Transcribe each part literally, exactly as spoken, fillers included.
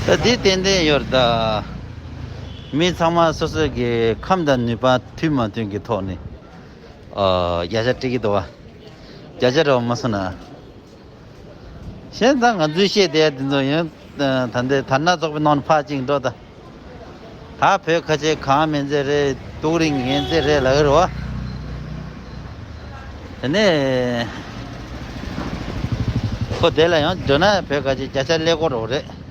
ད་འདི་ཏན་ཏན་ཡོད་རེད་ད། མི་ཚང་མ་སོ་སོ་གི་ཁམས་དང་ནུས་པ་མཐུན་མ་མཐུན་གྱི་ཐོག་ནས་ཨ་བརྒྱ་ཆ་སྤྲད་ཀྱི་འདུག་བ། བརྒྱ་ཆ་རེ་བ་མ་སོང་ན། གཞན་ད་ང་ཚོས་བཤད་བསྡད་ཡ་དེ་ཚོ་ཡང་ད་ལྟའི་དར་ནག་ཚོགས་པའི་ནང་ནས་ཕར་ཕྱིན་འགྲོ་ད། ད་བོད་ཁ་ཆེ་གང་མིན་ཚེ་རེད། དུག་རིང་ངན་ཚེ་རེད་ལབ་ཀྱི་རེད་བ། དེ་ནས་ཁོ་དེ་ལ་ཡང་འགྲོ་ན་བོད་ཁ་ཆེ་བརྒྱ་ཆ་ཀླད་ཀོར་རོགས་རེད།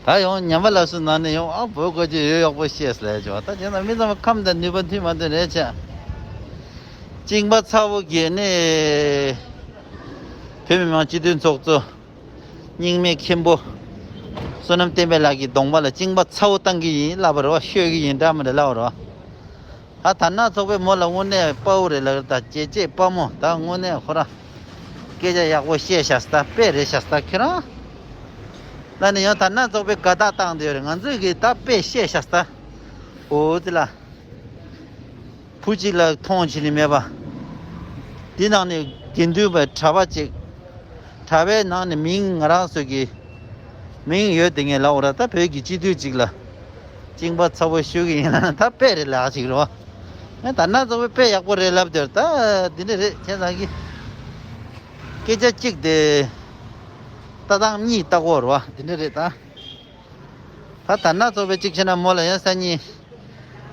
ད་ཡང་ཉམས་པ་ལ་སུ་ན་ནས་ཡང་ཨ་བོད་ཁ་ཆེ་ཡོད་ཡག་པོ་བཤད་ཟེར་ལབ་ཀྱི་བ། ད་བྱས་ན་མི་ཚང་མ་ཁམས་དང་ནུས་པ་མཐུན་མ་མཐུན་རེད་ཆ། གཅིན་པ་ཚ་བོ་གིས་ནི་བོད་མི་མང་སྤྱི་འཐུས་ཚོགས་གཙོ། རྙིང་མའི་མཁན་པོ། བསོད་ནམས་བསྟན་འཕེལ་ལགས་ཀྱི་གདོང་པ་ལ་གཅིན་པ་ཚ་བོ་བཏང་གི་ཡིན་ལབ་པ་རེད་བ། ཤོད་ཀྱི་ཡིན་འདྲ་མི་འདྲ་ལབ་པ་རེད་བ། ད་དར་ནག་ཚོགས་པས་མོ་ལ་དངོས་གནས་དཔའ་བོ་རེད་ལབ་ཀྱི་རེད་ད། བྱས་རྗེས་དཔའ་མོ་ད་དངོས་གནས་ཁོ་རང་སྐད་ཆ་ཡག་པོ་བཤད་ཤག་ཟེར་ད། དཔེ་རེད་ཤག་ཟེར་ད་ཁྱེད་རང་། ད་ནི་ཡང་དར་ནག་ཚོགས་པས་དགའ་རྟགས་བཏང་བསྡད་ཡོད་རེད། ང་ཚོས་གི་ད་དཔེ་བཤད་ཤག་ཟེར་ད། འོ་དེ་ལ། བུ་གཅིག་ལ་མཐོང་བྱེད་ནི་མེད་པ། འདི་ནང་ནས་དགེ་འདུན་པའི་གྲྭ་པ་གཅིག་གྲྭ་པའི་ནང་ནས་མིང་ང་རང་ཚོ་གི་མིང་ཡོད་དེ་ངས་ལབ་འོ་ར། ད་བོད་ཀྱི་སྤྱི་འཐུས་གཅིག་ལ་གཅིན་པ་ཚ་བོ་ཞུ་གི་ཡིན་ན་ད་དཔེ་རེད་ལབ་ཅིག་རེད་བ། ངས་ད་ནག་ཚོགས་པའི་དཔེ་ཡག་པོ་རེད་ལབ་དེར་ད་འདི་འདྲ་རེད་ཁྱེད་ཚང་གི་སྐད་ཆ་གཅིག་དེ་ལྟ་སྟངས་གཉིས་ལྟ་གོ་རེད་བ། འདི་འདྲ་རེད་ད། ད་དར་ནག་ཚོགས་པའི་གཅིག་བྱས་ན་མོ་ལ་ཡང་སང་ཉིན་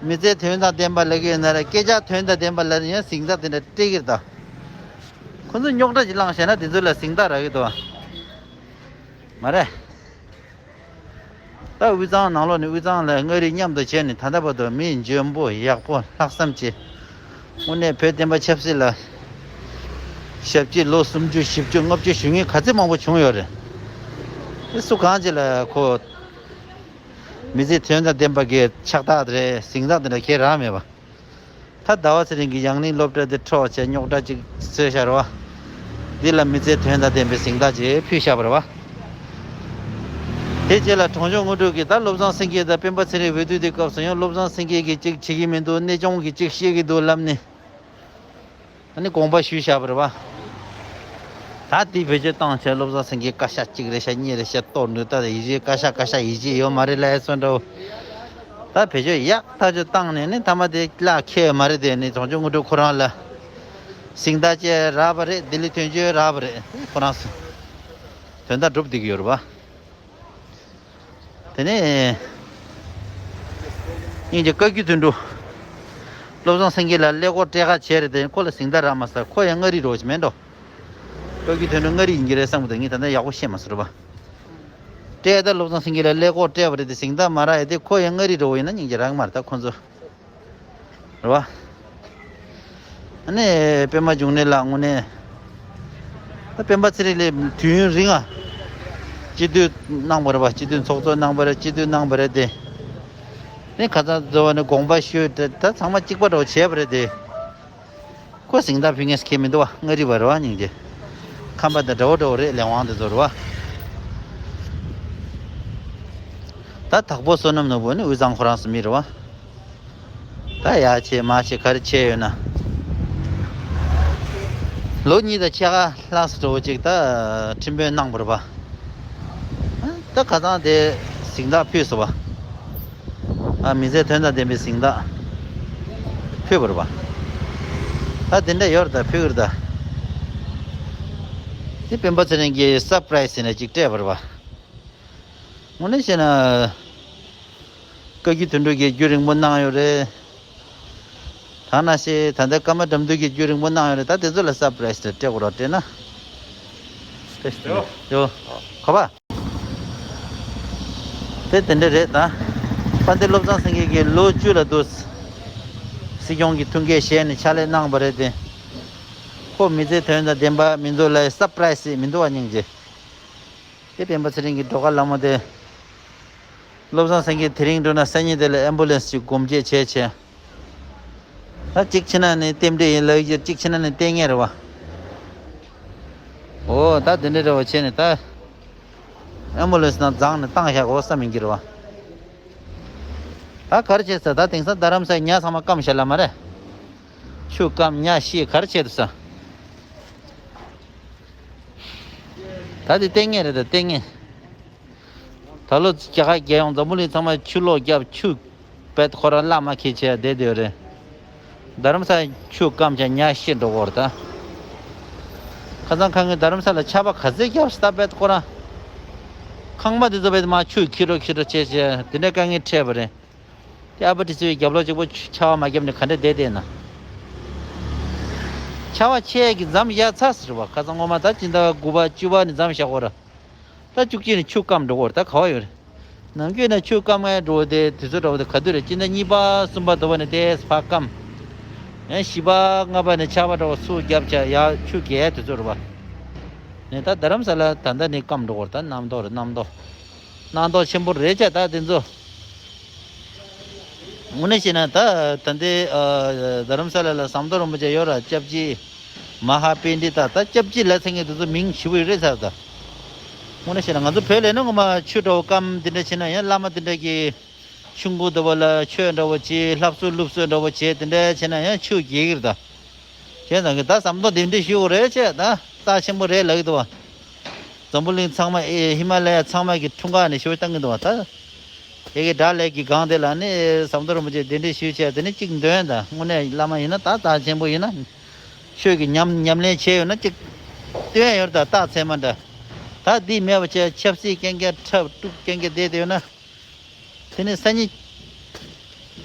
མི་ཚེ་དོན་དང་ལྡན་པ་ལབ་ཀྱི་ཡོད་ན་ར། སྐད་ཆ་དོན་དང་ལྡན་པ་ལབ་ན་ཡང་གཟེངས་རྟགས་དེ་འདྲ་སྤྲད་ཀྱི་རེད་ད། ཁོ་ཚོས་རྙོག་དྲ་ཅིག་བསླངས་བྱས་ན་དེ་ཚོ་ལ་གཟེངས་རྟགས་རག་གི་འདུག་བ། མ་རེད། ད་དབུས་གཙང་ནང་ལོགས་ནས་དབུས་གཙང་ལ་མངའ་རིས་མཉམ་དུ་བྱས་ནས་ད་ལྟ་བར་དུ་མི་འཇོན་པོ་ཡག་པོ་ལྷག་བསམ་ཆེ། དངོས་གནས་བོད་བསྟན་པ་ཆབ་སྲིད་ལ་ཞབས་ཕྱི་ལོ་སུམ་ཅུ་བཞི་བཅུ་ལྔ་བཅུ་ཞུ་མཁན་ག་ཚོད་མང་པོ་བྱུང་ཡོད་རེད། དེ་སུ་གང་ཅི་ལ་ཁོ། མི་ཚེ་དོན་དང་ལྡན་པ་གི་ཕྱག་རྟགས་རེད། གཟེངས་རྟགས་དེ་འདྲ་ཁྱེད་རག་མེད་པ། ད་ཟླ་བ་ཚེ་རིང་གིས་ཡང་གླིང་སློབ་གྲྭ་དེ་འཕྲོག་བྱས་རྙོག་དྲ་ཅིག་བཟོས་བཞག་རེད་བ། འདི་ལ་མི་ཚེ་དོན་དང་ལྡན་པའི་གཟེངས་རྟགས་ཅིག་ཕུལ་བཞག་པ་རེད་བ། དེ་རྗེས་ལ་གྲོང་ཆོག་དངོས་གྲུབ་ཀྱིས་ད་བློ་བཟང་སེང་གེ་དང་སྤེན་པ་ཚེ་རིང་འོས་བསྡུ་དེ་སྐབས་སུ་ཡང་བློ་བཟང་སེང་གེ་གིས་ཅིག་བྱེད་ཀྱི་མི་འདུག་གནས་ཆུང་གིས་ཅིག་བཤད་ཀྱི་འདུག་ལབ་ནས། ཨ་ནི་དགོངས་པ་ཞུས་བཞག་པ་རེད་བ། ད་དེ་བེད་སྤྱོད་བཏང་བྱས་བློ་བཟང་སེང་གེ་བཀའ་ཤག་གཅིག་རེད་ཤག་གཉིས་རེད་ཤག་གཏོར་འདུག་ད་ཡིད་ཆེས་བཀའ་ཤག་བཀའ་ཤག་ཡིད་ཆེས་ཡོད་མ་རེད་ལབ་ཡ་སོང་འདྲ་བོ། ད་བེད་སྤྱོད་ཡག་ཐག་ཆོད་བཏང་ནས་ནི་མཐའ་མ་དེ་བརླག་ཁེལ་མ་རེད། དེ་ནི་གྲོང་ཆོག་དངོས་གྲུབ་ཁོ་རང་ལ་གཟེངས་རྟགས་བཅས་རག་པ་རེད། ལྡི་ལི་དོན་གཅོད་རག་པ་རེད། ཁོ་རང་ཚོ་དོན་དག་སྒྲུབ་བསྡད་ཀྱི་ཡོད་རེད་བ། དེ་ནས་སྙིང་རྗེ་བཀའ་བརྒྱུད་དོན་གྲུབ། བློ་བཟང་སེང་གེ་ལ་ཀླད་ཀོར་སྤྲད་ཁ་བྱས་རེད་དེ་ཁོ་ལ་གཟེངས་རྟགས་རག་མ་སོང་། ཁོ་ཡང་མངའ་རིས་རོགས་ཀྱི་མེད་འགྲོ། བཀའ་བརྒྱུད་དོན་གྲུབ་མངའ་རིས་ཡིན་གྱི་རེད་བསམ་གི་འདུག་ངས་ད་ལྟ་ཡག་པོ་ཤེས་མ་སོང་རེད་པ། སྤྲད་ད་བློ་བཟང་སེང་གེ་ལ་ཀླད་ཀོར་སྤྲད་པ་རེད་དེ་གཟེངས་རྟགས་མ་རག་ཡ་དེ་ཁོ་ཡང་མངའ་རིས་རོགས་ཡིན་ན་སྙིང་རྗེ་རག་གི་མ་རེད་ད་ཁོ་ཚོ། རེད་བ། ཨ་ནི་པད་མ་འབྱུང་གནས་ལགས་དངོས་གནས། ད་སྤེན་པ་ཚེ་རིང་ལས་དུས་ཡུན་རིང་ང་སྤྱི་འཐུས་གནང་བ་རེད་བ། སྤྱི་འཐུས་ཚོགས་གཙོ་གནང་བ་རེད། སྤྱི་འཐུས་གནང་བ་རེད་དེ། ནི་ཁ་སང་རྫོ་བ་ནས་དགོངས་པ་ཞུས་ཏེ་ད་ཚང་མ་གཅིག་པ་འདྲ་བོ་བྱས་པ་རེད་དེ། ཁོ་གཟེངས་རྟགས་ཕུལ་མཁན་ཁྱེད་མི་འདུག་བ། མངའ་རིས་པ་རེད་བ་སྙིང་རྗེ། ཁམས་པ་དང་འདྲ་བོ་འདྲ་བོ་རེད་ལས་དབང་དེ་ཚོ་རེད་བ། ད་དྭགས་པོ་བསོད་ནམས་ནོར་བུ་ནི་དབུས་གཙང་ཁོ་རང་ཚོ་མི་རེད་བ། ད་ཡ་བྱས་མ་བྱས་ག་རེ་བྱས་ཡོད་ན། ལོ་གཉིས་དང་ཕྱེད་ཀ་ལྷག་ཙམ་འགྲོ་ཅིག་ད་ཁྲིམས་དཔོན་གནང་བ་རེད་པ། ད་ཁ་སང་དེ་གཟེངས་རྟགས་ཕུལ་སོང་བ། ཨ་མི་ཚེ་དོན་དང་ལྡན་པའི་གཟེངས་རྟགས་ཕུལ་བ་རེད་པ། ད་དེ་འདྲ་ཡོད་རེད་ད་ཕུལ་གི་རེད་ད། དེ་སྤེན་པ་ཚེ་རིང་གིས་སར་པ་རའི་སི་ཟེར་ནས་ཅིག་སྤྲད་པ་རེད་པ། དངོས་གནས་བཤད་ན། བཀའ་བརྒྱུད་དོན་གྲུབ་ཀྱིས་རྒྱུན་རིང་པོ་གནང་ཡོད་རེད། ཐ་ན་ཤེས་ད་ལྟ་ཀརྨ་དགྲ་འདུལ་གྱིས་རྒྱུན་རིང་པོ་གནང་ཡོད་རེད། ད་དེ་ཚོ་ལ་སར་པ་རའི་སི་སྤྲད་དགོས་རོགས་སྤྲད་ན། ཡོ། ཡོ། ག་པ། དེ་དེ་འདྲ་རེད་ད། དཔལ་ལྡན་བློ་བཟང་སེང་གེ་གིས་ལོ་བཅུ་ལ་དུ་སྲིད་སྐྱོང་གི་ཐུགས་འགན་བཞེས་ནས་ཕྱག་ལས་གནང་བ་རེད་དེ། ཁོ་མི་ཚེ་དོན་དང་ལྡན་པ་མི་འདུག་ལ་སར་པ་རའི་སི་མི་འདུག་བ་སྙིང་རྗེ། དེ་སྤེན་པ་ཚེ་རིང་གི་སྒྲོལ་དཀར་ལྷ་མོ་དེ། བློ་བཟང་སེང་གེ་དེ་རིང་འགྲོ་ན་སང་ཉིན་དེ་ལ་ཨེམ་བུ་ལན་སི་ཅིག་སྒོམ་བརྒྱད་བྱས་བྱས། ད་གཅིག་ཕྱིན་ན་ནི་རྟེན་འབྲེལ་ཡིན་ལབ་ཀྱི་གཅིག་ཕྱིན་ན་ནི་ལྟས་ངན་རེད་བ། འོ་ད་དེ་འདྲ་རེད་བ་བྱས་ནས་ད། ཨེམ་བུ་ལན་སི་ནང་བརྫངས་ནས་བཏང་བཞག་གོ་བསམ་ཡིན་གྱི་རེད་བ། ད་ག་རེ་བྱས་ས་ད་དེང་སང་རྡ་རམ་ས་ཉ་ཚང་མ་སྐམ་བཞག་ལ་མ་རེད། ཆུ་སྐམ་ཉ་ཤི་ག་རེ་བྱས་འདུག་ས། ད་དེ་ལྟས་ངན་རེད་ད་ལྟས་ངན། ད་ལོ་རྒྱ་གར་རྒྱལ་ཡོངས་འཛམ་བུ་གླིང་ཚང་མ་ཆུ་ལོག་བརྒྱབ། ཆུ་བེད་ཁོ་རང་བླ་མ་ཁྱེད་ཆེ་བསྡད་དེ་རེད། རྡ་རམ་ས་ཆུ་སྐམ་ཆ་ཉ་ཤི་འགྲོ་གོ་ར་ད། ཁ་སང་ཁ་ངའི་རྡ་རམ་ས་ལ་ཆར་པ་ག་ཚད་བརྒྱབ་སྟབས་བེད་ཁོ་རང་། ཁང་པ་དེ་ཚོ་བེད་མ་ཆུ་ཁྱི་རོ་ཁྱི་རོ་བྱས་བྱས་དེ་འདྲའི་དཀའ་ངལ་འཕྲད་པ་རེད། དེ་ཨ་ཕ་དྲི་ཚོའི་རྒྱབ་ལོགས་གཅིག་པོ་ཆུ་ཆར་པ་མ་བརྒྱབ་ནས་ག་འདྲ་བསྡད་བསྡད་ན། ཆར་པ་ཆེ་གི་མཚམས་བཞག་ཚར་ཟེར་བ། ཁ་སང་སྔོན་མ་ད་སྤྱི་ཟླ་དགུ་པ་བཅུ་པ་ནས་མཚམས་བཞག་གོ་ར། ད་བཅུ་གཅིག་ནས་ཆུ་སྐམ་འགྲོ་གོ་ར། ད་ག་བ་ཡོད་རེད། ནམ་རྒྱུན་ན་ཆུ་སྐམ་ངའི་འགྲོ་བ་དེ་དུས་ཚོད་འགྲོ་བ་དེ་ག་དུས་རེད། སྤྱི་ཟླ་གཉིས་པ་གསུམ་པ་དུ་བ་ནས་དེ་ཕར་སྐམ། ཡང་བཞི་པ་ལྔ་པ་ནས་ཆར་པ་འགྲོ་བ་སུ་བརྒྱབ་བྱ་ཡ་ཆུ་རྒྱས་དུས་ཚོད་རེད་བ། ནས་ད་རྡ་རམ་ས་ལ་ད་ལྟ་ནས་སྐམ་འགྲོ་གོ་ར། ད་གནམ་ཐོག་རེད། གནམ་ཐོག་གནམ་ཐོག་ཆེན་པོ་རེད་ཅག་ད་དེ་ཚོ། དངོས་གནས་བཤད་ན་ད་ད་ལྟའི་ཨ་རྡ་རམ་ས་ལ་ལ་ཟམ་གདོང་རིན་པོ་ཆེ་ཡོད་ར། སྐྱབས་རྗེ་མ་ཧཱ་པཎྜི་ཏ། ད་སྐྱབས་རྗེ་ལབ་མཁན་དེ་ཚོ་མིང་ཞེ་པོ་རེད་ཚར་ད། དངོས་གནས་བཤད་ན་ང་ཚོ་བོད་ལ་ནི་ངོ་མ་ཆུ་འདྲ་བོ་སྐམ་དེ་འདྲ་བྱས་ན་ཡང་བླ་མ་དེ་འདྲ་གི་ཆུ་འགོ་དེ་བ་ལ་ཆོས་འདྲ་བོ་བྱེད། ལྷ་བསུ་ལུགས་སྲོལ་འདྲ་བོ་བྱེད། དེ་འདྲ་བྱས་ན་ཡང་ཆུ་རྒྱས་ཀྱི་རེད་ད། བྱས་ཙང་གི་ད་ཟམ་གདོང་གདན་འདྲེན་ཞུ་དགོས་རེད་ཅེས་ད་རྩ་ཆེན་པོ་རེད་ལབ་ཀྱི་འདུག་བ། འཛམ་བུ་གླིང་ཚང་མ་ཨེ་ཧི་མ་ལ་ཡ་ཚང་མ་གི་འཁྲུངས་སྐར་ནས་ཞུ་བཏང་གི་འདུག་བ་ད། དེ་གི་དགྲ་ལྷ་གི་སྒང་དེ་ལ་ནི་ཟམ་གདོང་རིན་པོ་ཆེ་གདན་འདྲེན་ཞུས་བྱས་དེ་ནི་གཅིག་འདོན་ད། དངོས་གནས་བླ་མ་ཡིན་ན་ད་རྩ་ཆེན་པོ་ཡིན་ན། ཆོས་ཀྱི་ཉམས་ཉམས་ལེན་བྱས་ཡོད་ན་གཅིག་སྟོན་ཡོད་ད། རྟགས་མཚན་མ་འདྲ། ད་འདི་མེད་པ་བྱས་ཆབ་སྲིད་རྐྱང་རྐྱང་འཁྲབ་དཀྲུག་རྐྱང་རྐྱང་བསྡད་དེ་ཡོད་ན། དེ་ནི་སང་ཉིན་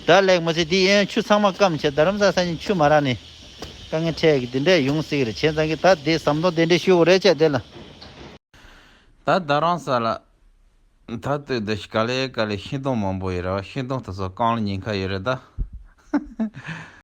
དགྲ་ལྷ་མ་ཚད་འདི་གཡས་གཡོན་ཆུ་ཚང་མ་སྐམ་བྱས་རྡ་རམ་ས་སང་ཉིན་ཆུ་མ་རག་ནི་དཀའ་ངལ་འཕྲད་ཀྱི་དེ་འདྲ་ཡོང་སྲིད་ཀྱི་རེད། བྱས་ཙང་གི་ད་དེ་ཟམ་གདོང་གདན་འདྲེན་ཞུ་དགོས་རེད་ཅེས་དེ་ལ། ད་རྡ་རམ་ས་ལ་ད་ལྟོས་དེ་ག་ལེ་ག་ལེ་ཤིང་སྡོང་མང་པོ་ཡོད་རེད་བ། ཤིང་སྡོང་དེ་ཚོ་སྐམ་ལ་ཉེན་ཁ་ཡོད་རེད་ད།